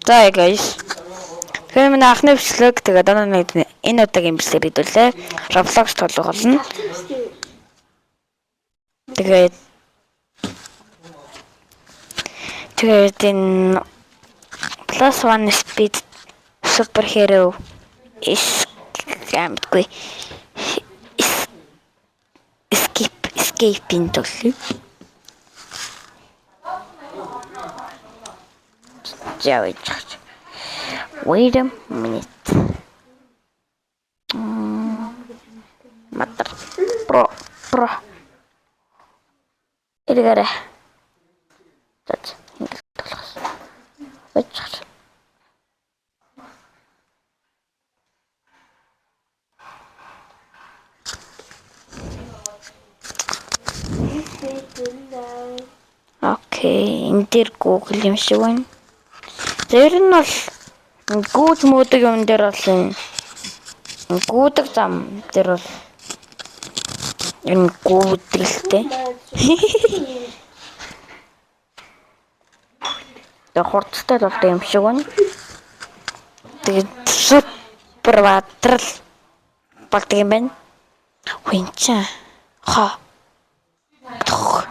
За guys. Тэгэхээр миний анхны бичлэг, тэгээд дараа нь энэ удаагийн бичлэг хэдүүлээ. Roblox тоглох болно. Тэгээд энэ plus one speed superhero is гамгүй escape-ийн төлөв. Явж. Wait a minute. Матар. Про про. Эргээрэй. За ингэж тоглох. Байж. Окей, энэ дээр Google юм шиг байна. За ер нь бол гүүж мөдөг юм дээр бол энэ гүүдэг зам дээр бол ер нь гүүдэг л дээ. Тэгээ хурцтай л болдог юм шиг байна. Тэгээд супер баатрал болдог юм байна. Хүн чаа. Ха. Тох.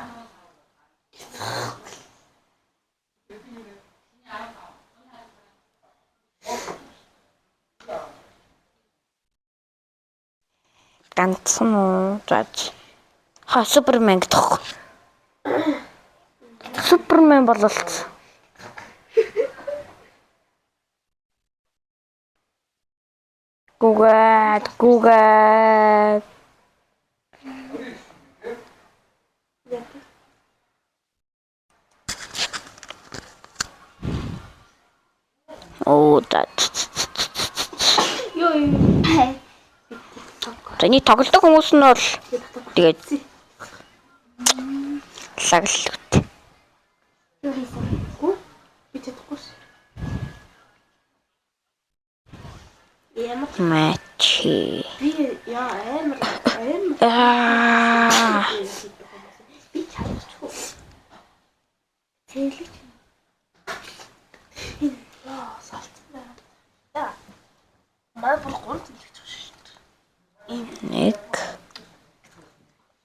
Ганцхан уу? За. Ха, Супермен гэдэг. Супермен бололц. Гүгээд, гүгээд. Оо, за. Йоо юу. За нэг тоглодог хүмүүс нь бол тэгээд лаглт. Юу хийсэн? Гүү? Би чадахгүй ш. Ямар Мачи. би яа амар амар Аа. би чадчихгүй. Цэлэг. Энэ яа салцсан байна. Яа. Манай бүр гурав цэлэгч шүү дээ. Нэг.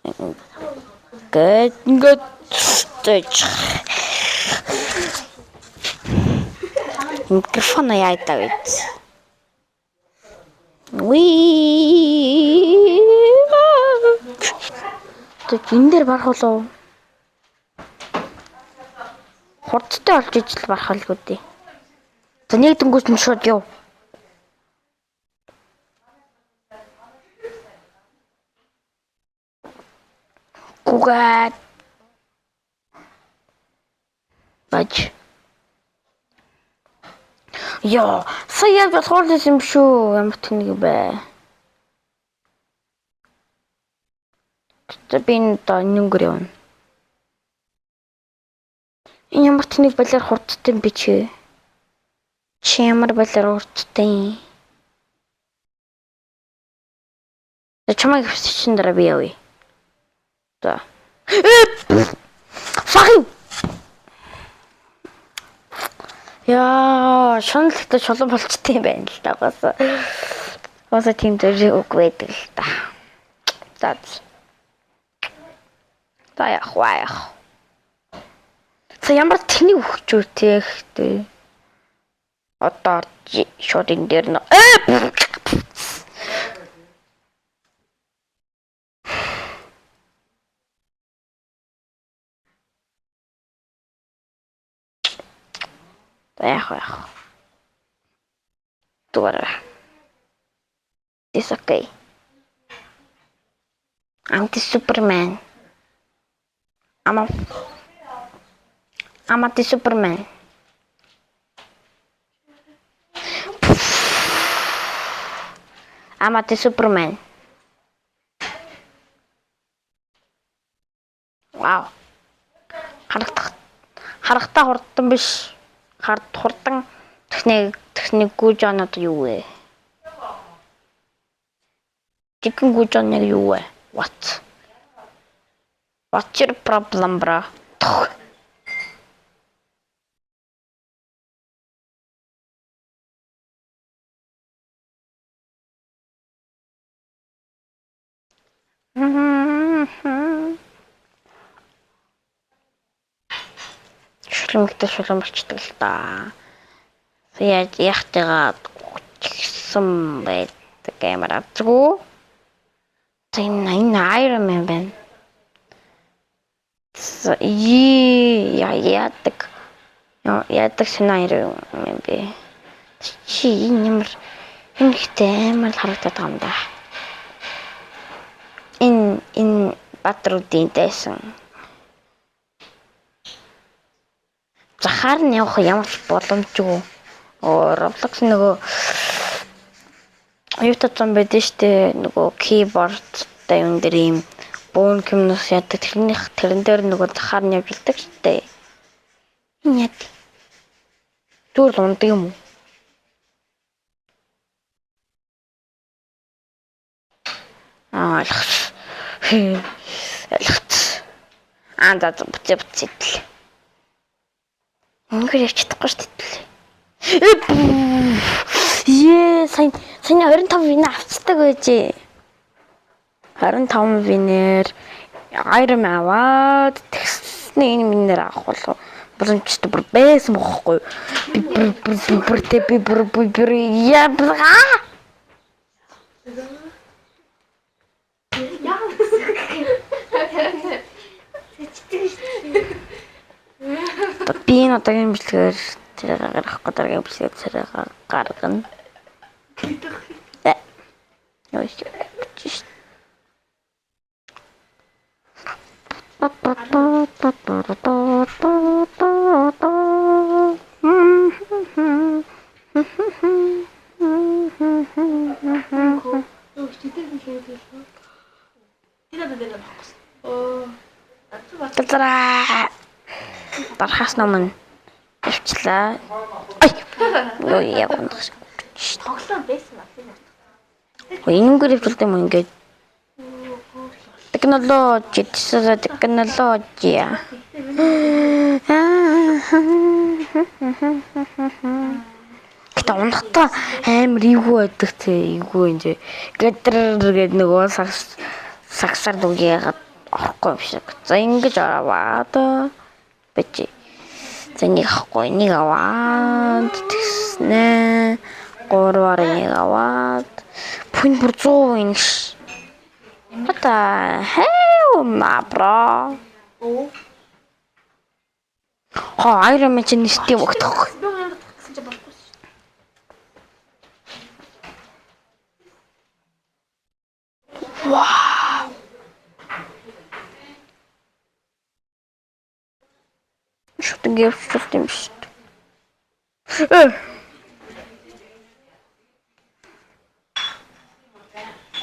Ингээд ингээд зэж. Микрофон яа тавьд. Уи. Тэг энэ дээр барах болов. Хурдтай болж ижил барах алгүй дээ. За нэг дөнгөж нь шууд яв. Гүгээд. Баж. Яа, сая яг болохоор л юм шүү. Ямар тэнэг бэ? За би энэ одоо энэнгээр явна. Энэ ямар тэнэг балиар хурдтай юм бэ чи? Чи ямар балиар хурдтай юм? За чамайг чин дараа би явъя. За. Fucking. Яа, шуналтай шулуун болчтой юм байна л да. Угаасаа. Угаасаа тийм зэрэг үг байдаг л да. За. За яах вэ яах. За ямар тэнэг өгчөө те ихтэй. Одоо шууд энэ дээр нь. За яах вэ яах. Зүгээр. It's okay. I'm the Superman. I'm the Superman. I'm the Superman. Вау. Харахтаа хурдан биш. Хурдан техник гүйж онод юу вэ? Жигэн гүйж он яг юу вэ? What? What's your problem, bro? Шүлмэгтэй шулуун болчдөг л да. Яаж яхтайгаа гүчгсэн байдаг амар азгүй. За энэ Iron Man байна. Яа яадаг. Яадаг шинэ Iron Man бэ. Чи энэ ямар энэ ихтэй амар л харагдаад байгаа юм да. Энэ баатруудын дайсан. Захаар нь явах ямар ч боломжгүй. Roblox нөгөө юутай зам байдэн штэ нөгөө keyboard-тай юм дээр ийм бөөн юмнаас яадаг тэрнийх тэрэн дээр нөгөө захаар нь явж илдэг штэ. Энэ яа. Зүгээр л ундаг юм уу? Аа ойлгоц. Ойлгоц. Аа за буцээ буцээ тэл. Ингээд явж чадахгүй шүү дээ. Ее сайн сайн 25 win авцдаг байжээ. 25 win-ээр Iron Man аваад тэгснэ энэ win-ээр авах болов боломжтой бүр байсан бохоггүй. Би бүр бүр бүр тэ би бүр бүр бүр яа. Би энэ удаагийн бичлэгээр царайгаа гаргахгүй дараагийн бичлэгээр царайгаа гаргана. Юу ч. Тазараа. Дархаас өмнө явчлаа. Ай. Юу яг унах. Тоглоом байсан ба тийм үү? Энэнгээр явуулдаг юм ингээд. Технологи, технологи. Гэтэ унахтаа амар эвгүй байдаг те эвгүй энэ. Гэтэр гээд нөгөө сагс сагсаар нүг яагаад орохгүй юм шиг. За ингэж аваад бич. За нэг авахгүй нэг аваад тэгснэ. Гурваар нэг аваад бүхэн бүр 100 юм ш. What the hell, my bro? Оо. Хоо Iron Man чинь нэртэй өгдөг. Би юм гэсэн чи болохгүй шүү. Вау. Шууд ингэ явчихсан юм шүү дээ.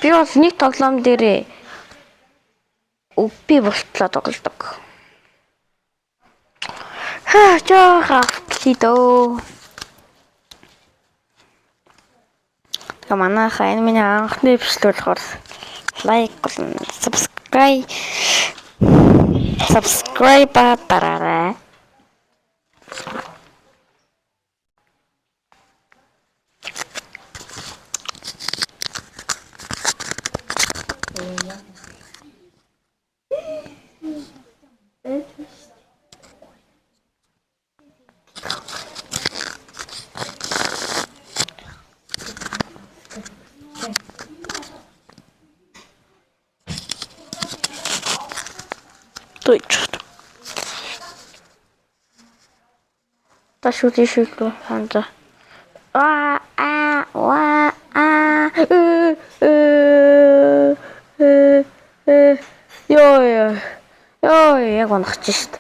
Би бас нэг тоглоом дээр үпи болтлоо тоглодог. Хаа жоо автлаа дөө. Тэгээ манайхаа энэ миний анхны бичлэг болохоор like болон subscribe дараарай. Точно. Та шүү шүү ханза. А а ва а э э э э ёо ёо яг унахч шít.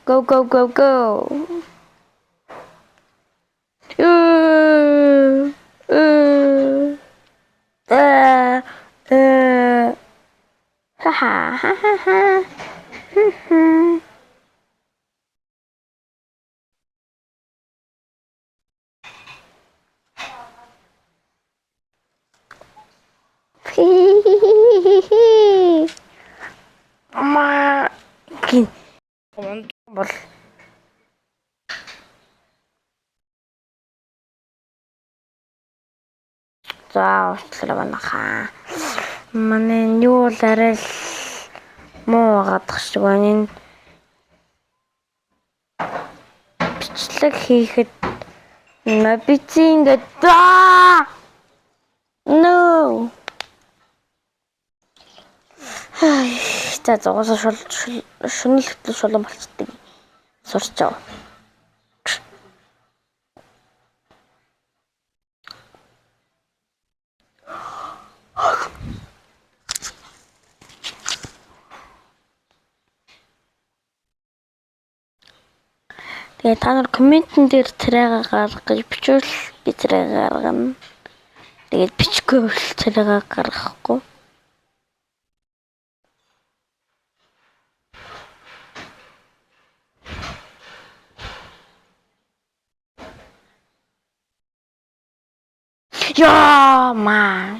Go go go go. Э э э э ха ха ха ха. Ама гин бол за уучлаарай манайхаа. Манай юу бол арай л муу байгаадах шиг байна. Энэ бичлэг хийхэд Мобици ингээд аа No. За зугаас шул шүнэл хөтлөл шулуун болцдог. Сурч ав. Тэгээ та нар комментэн дээр царайгаа гаргах гэж бичвэл би царайгаа гаргана. Тэгээд бичихгүй бол царайгаа гаргахгүй. Яа маа.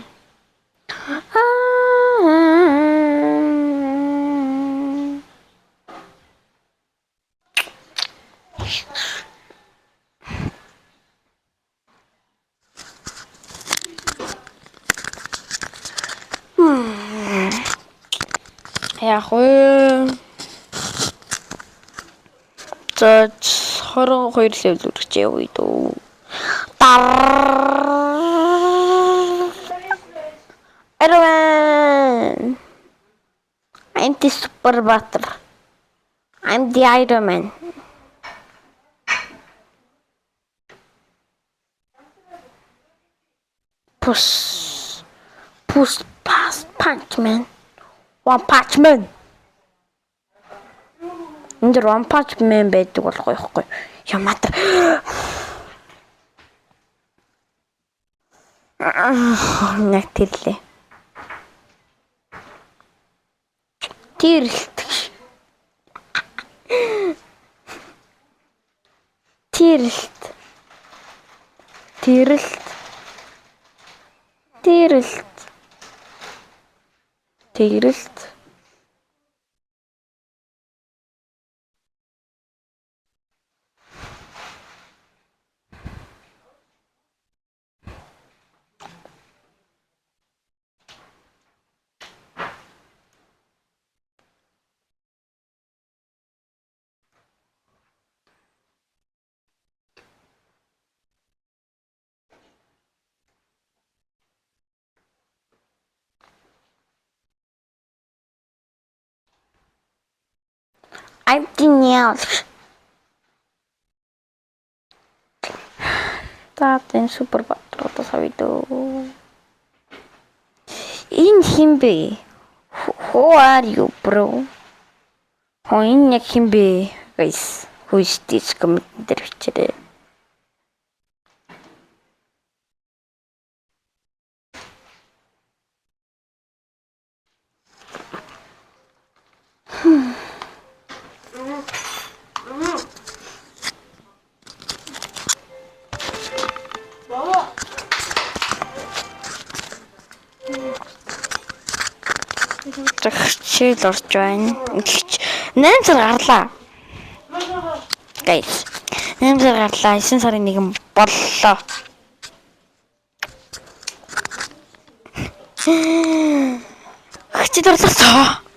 Яг вэ? За 22 level хүрчээ үе дөө. Iron Man. I'm the super butter. I'm the Iron Man. Push. Push past punch man. One Punch Man. Энд дэр One Punch Man байдаг болох байхгүй. Яматар. Яг тэрлээ. Тэрэлт. Тэрэлт. Тэрэлт. Тэрэлт. Тэрэлт. I'm Danielle. За энэ супер баатар одоо савь дөө. Энэ хэн бэ? Who are you bro? Хоо энэ яг хэн бэ? Guys, who is this comment дээр бичээрэй. Баа. За хичээл орж байна. Эхэлж 8 сар гарлаа. Guys. 8 сар гарлаа. 9 сарын 1 боллоо. Хичээл орлоо.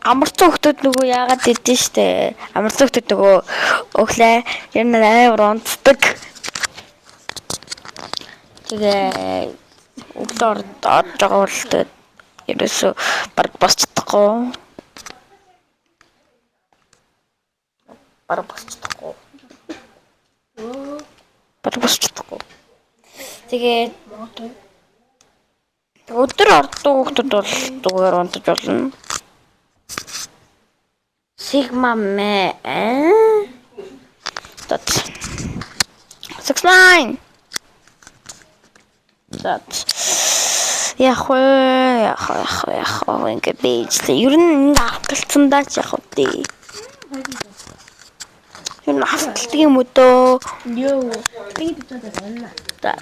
Амарцсан хүмүүс нөгөө яагаад идэв штэ. Амарцсан хүмүүс нөгөө өглөө ер нь амар унтдаг. Тэгээ өглөө орж байгаа бол тэгээд ерөөсөө баг босч чадахгүй. Баг босч чадахгүй. Баг босч чадахгүй. Тэгээд өдөр ордог хүмүүс бол зүгээр унтаж болно. Sigma man. Dot. 69. Dot. Яг вэ, яг яг яг ингээ бийжлээ. Ер нь энд авталцсан даа ч яг үү. Ер нь авталдаг юм уу дөө? Йоо. Би битүүл байна. За.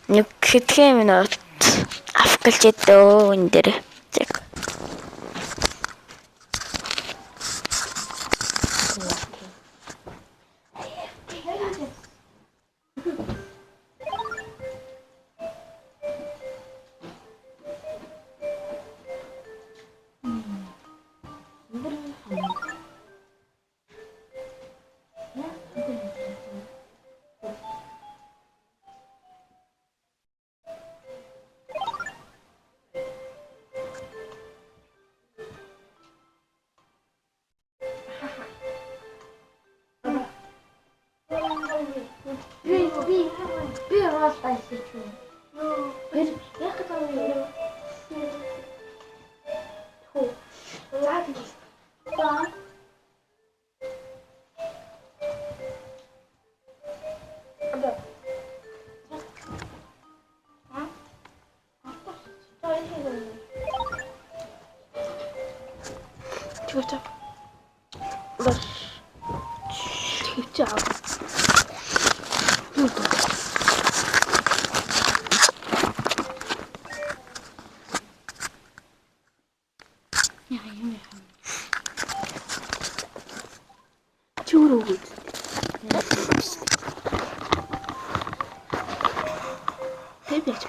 Нэг хэдхэн минут авталж идөө энэ дээр. Зэг. Тэр яг гэдэг юм. Хөө. За тийм. За. Одоо. А? Чигч. Чигч аа. Юу вэ? Яа юм яа. Чи өөрөө үгүй. Тэг яаж.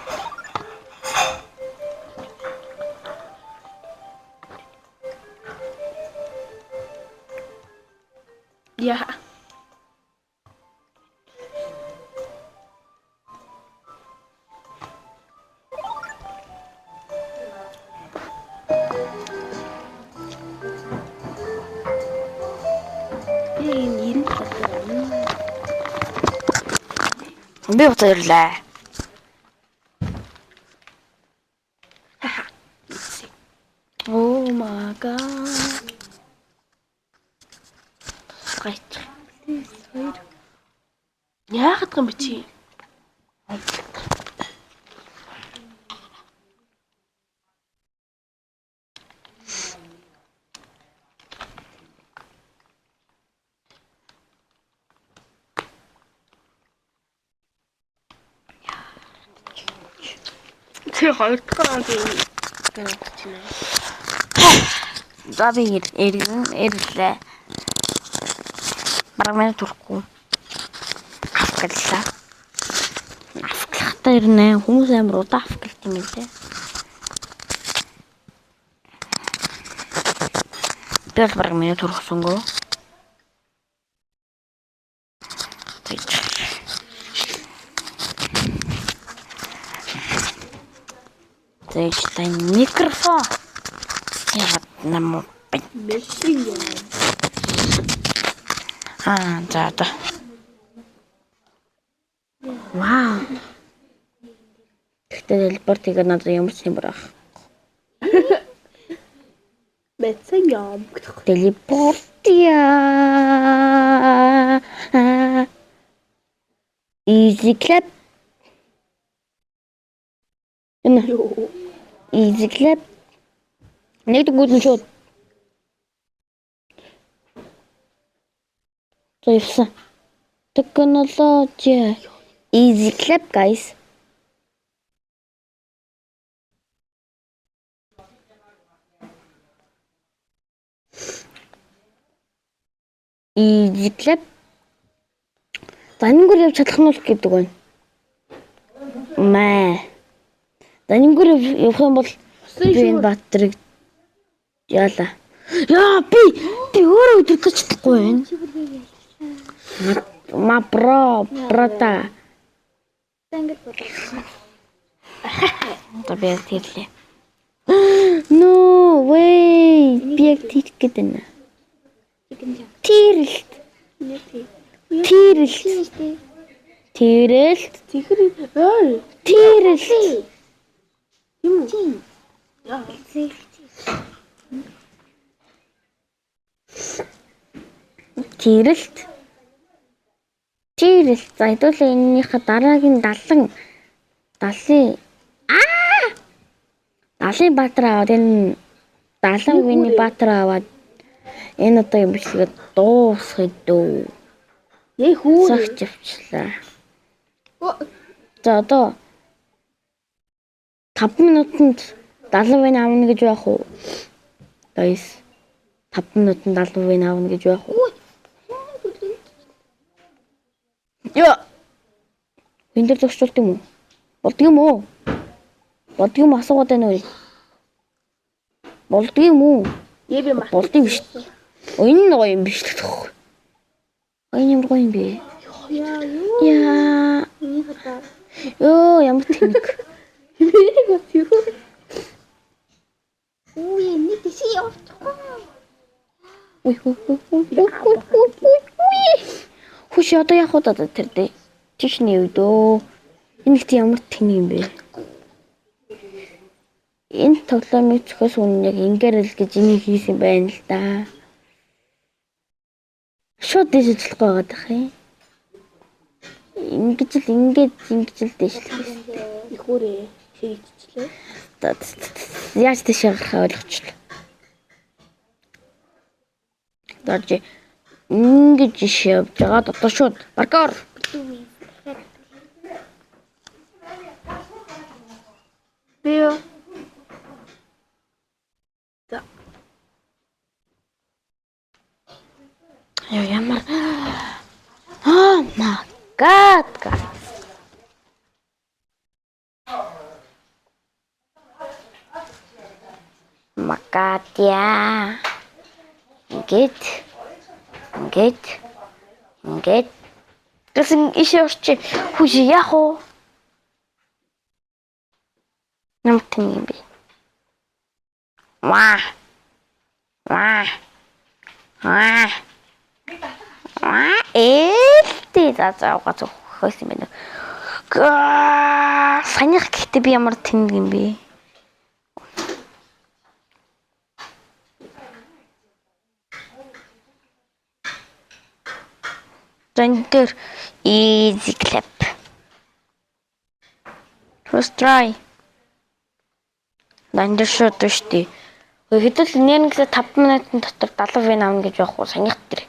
Яа. Би энэ 97 дээр. Би буцаа ирлээ. Oh my god. Гайч. Хоёр. Яагаад юм бэ чи? Тэр хоёр дахь раунд юм. За би иргэн ирлээ. Бараг минь төрөхгүй. Авклаа. Авклахтаа ирнэ. Хүмүүс амар удаа авклт юм лээ. Би бол бараг минь төрөхсөнгөө. Тэгж. Тэгж та микрофон. Яг нам Месси юм. Аа за за. Вау. Гэхдээ телепортыг надад ямар ч юм барах. Месси юм. Телепортия. Easy clap. Энэ Юу. easy clap. Нэг дөнгөж нь шууд. За явсан. Technology. Easy clap guys. Easy clap. Занингүй явж чадах нь бол гэдэг байна. Маа. Занингүй явах юм бол би энэ баатрыг яалаа. Яа би өөрөө өдөртөж чадахгүй байна. Ма бро брата. Ингээд бодлоо. За би яг тэрлээ. No way. Би яг тийх гээд байна. Тэрэлт. Тэрэлт. Тэрэлт. Тэгэхэр ой. Тэрэлт. Юм уу? Яа. Тэрэлт. Тэрэлт. За хэдүүлээ энэнийхээ дараагийн 70 70 аа 70 баатар аваад энэ 70 вины баатар аваад энэ одоо юм бичлэгээ дуусгая дөө. Ээ хүү. Цагч явчлаа. За одоо 5 минутанд 70 вин авна гэж байх уу? Guys 5 минутанд 70 вин авна гэж байх уу? Яа. Энэ дээр зогсуулт юм уу? Болдго юм уу? Болдго юм асуугаад байна уу? Болдго юм уу? Ээ би мах. Болдго юм биш. Оо, энэ нь гоё юм биш л тох. Энэ ямар гоё юм бэ? Яа юу? Яа. Миний хадаа. Йоо, ямар тэнэг. Нэг бас юу? Үу яа нэг тийш явчихгүй. Уй хүү хүү хүү хүү хүү хүү хүү. Хүш одоо явах уу даа тэр дээ. Тийш нэ өдөө. Энэ ихт ямар тэнэг юм бэ? Энэ тоглоомыг зохиосон хүн яг ингээр л гэж энийг хийсэн байна л да. Шууд дээшилж болохгүй байгаа дах юм. Ингэж л ингэж ингэж л дээшлэх юм. Их үрээ шийдчихлээ. Яаж тийшээ гарахаа ойлгочлоо. Дорж ингэж явж байгаа одоо шууд паркур. Би юу? За. Яа ямар. Oh my god. Макатя. Ингээд ингээд ингээд гэсэн ишээ орчи хүш яах вэ? Намт юм бэ? Ваа. Ваа. Ваа. Аа, ээлтэй за за угаа зөвхөөс юм байна. Гаа, санийх гэхдээ би ямар тэнэг юм бэ? За энэ дээр easy clap. First try. Энэ дээр шууд шүү дээ. Хэдэл нэрнгэсээ 5 минутын дотор 70 win авна гэж явах уу санийх дээр.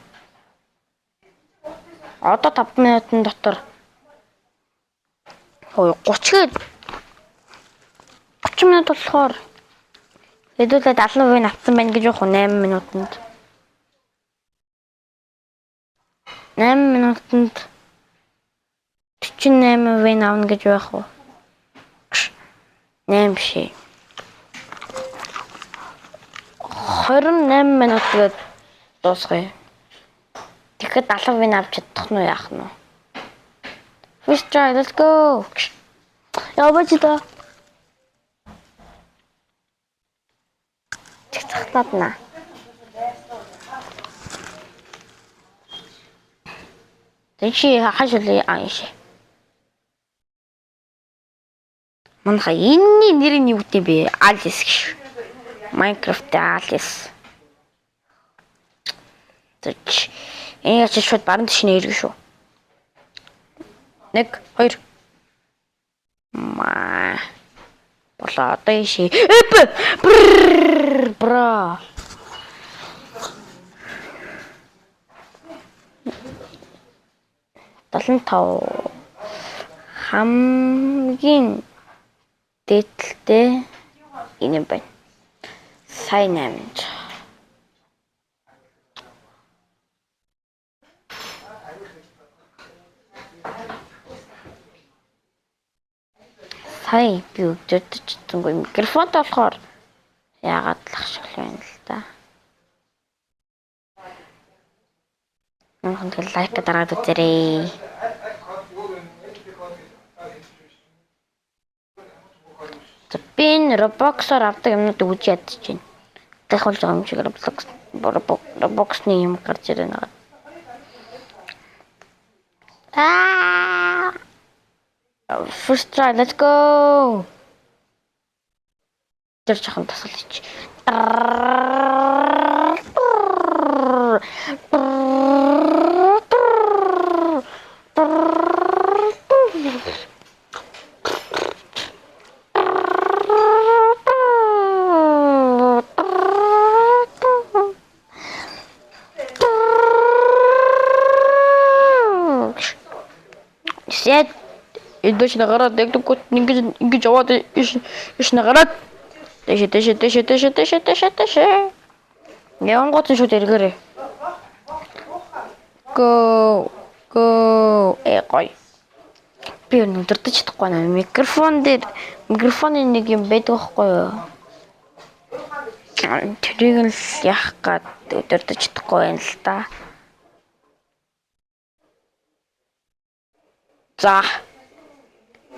Одоо 5 минутын дотор хөөе 30 гээд 30 минут болохоор хэдүүлээ 70 win авсан байна гэж явах уу 8 минутанд. 8 минутанд 48 win авна гэж байх уу? 8 биш. 28 минут гээд дуусгая. Тэгэхэд 70 win авч чадах нь уу яах нь вэ? First try, let's go. Яваач та. Чигцахтаад. Тэши хашул ааш. Манайха энэний нэр нь юу гэдэг бэ? Alice гэж. Minecraft Alice. Тэч. Энэ чи шууд баруун тийш нэрэг шүү. 1 2 Маа. Болоо одоо ийшээ. Эп. Бра. 75 хамгийн дээдэлтэй энэ юм байна. Сая 8. Сая би өдөртөж чадсангүй микрофонтой болохоор яагаад л ах шиг байна л да. Манайхан тэгэл like дараад үзээрэй. За би энэ Roblox-оор авдаг юмнуудыг үжи ядчих чинь. Гайхуулж байгаа юм шиг Roblox Roblox-ны юм гарч ирэх нэг. Аа! First try, let's go. Тэр жоохон тасгал хийч. Сет эдгээр нагараад яг гот ингэж ингэж яваад иш иш нагараад дэше дэше дэше дэше дэше дэше дэше явангууд нь шууд эргээрэй. Go go гоё. Би өнөдөрдөж чадахгүй байна. Микрофон дээр микрофоны нэг юм байдаг байхгүй юу? Тэрийг л яах гээд өдөрдөж чадахгүй байна л да. За.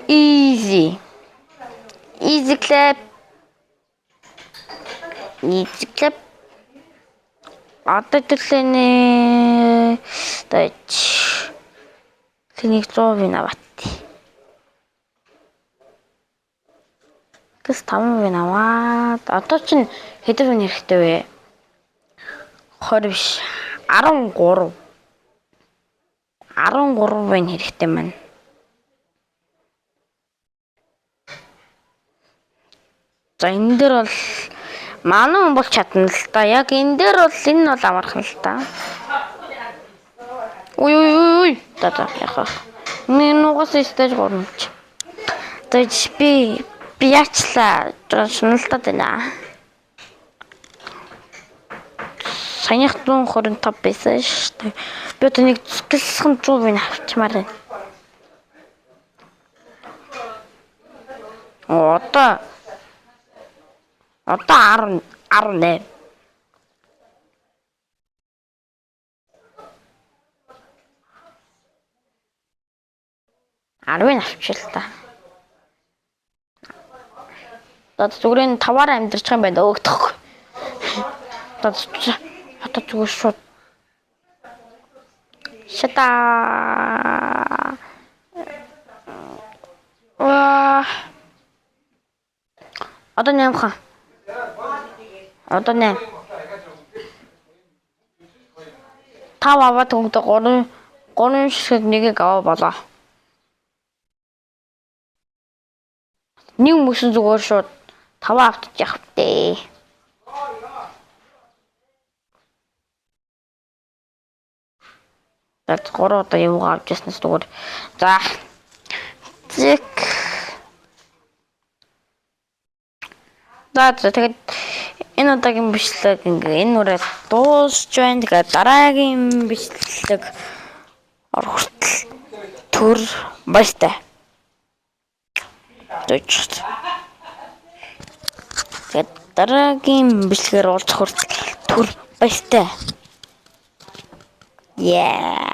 Easy. Easy clap. Easy clap. Одоо төлөөний тач. Тэнийг 100 win аваад. Гэс 5% аваад одоо чинь хэдэн хүн хэрэгтэй вэ? 20 биш. 13. 13 вэн хэрэгтэй маань. За энэ дээр бол манай хүн бол чадна л да. Яг энэ дээр бол энэ бол амархан л да. Үй үй үй үй. За за яах вэ? Миний нугас stage 3 ч. За би яачлаа. Жоо шуналдаад байна. Саяных 125 байсан шүү дээ. Би одоо нэг зүгэлсэн 100 вин авчмаар байна. Одоо 10 18. Арвыг авчил та. Одоо зүгээр энэ таваар амьдарч байгаа юм байна өөгдөхгүй. Одоо зүгээр шууд шата. Ва. Одоо 8 хан. Одоо 8. 5 аваад өнгөдөө 3 ширхэг нэгийг аваа болоо. Нэг мөсөн зүгээр шууд 5 автаж явах дээ. За 3 удаа юугаа авч яснаас зүгээр. За. Зэг. За тэгээд энэ удаагийн бичлэг ингээ энэ үрээ дуусч байна. Тэгээд дараагийн бичлэг орох хүртэл төр баяртай. Тэгээд дараагийн бичлэгээр уулзах хүртэл түр баяртай. Yeah.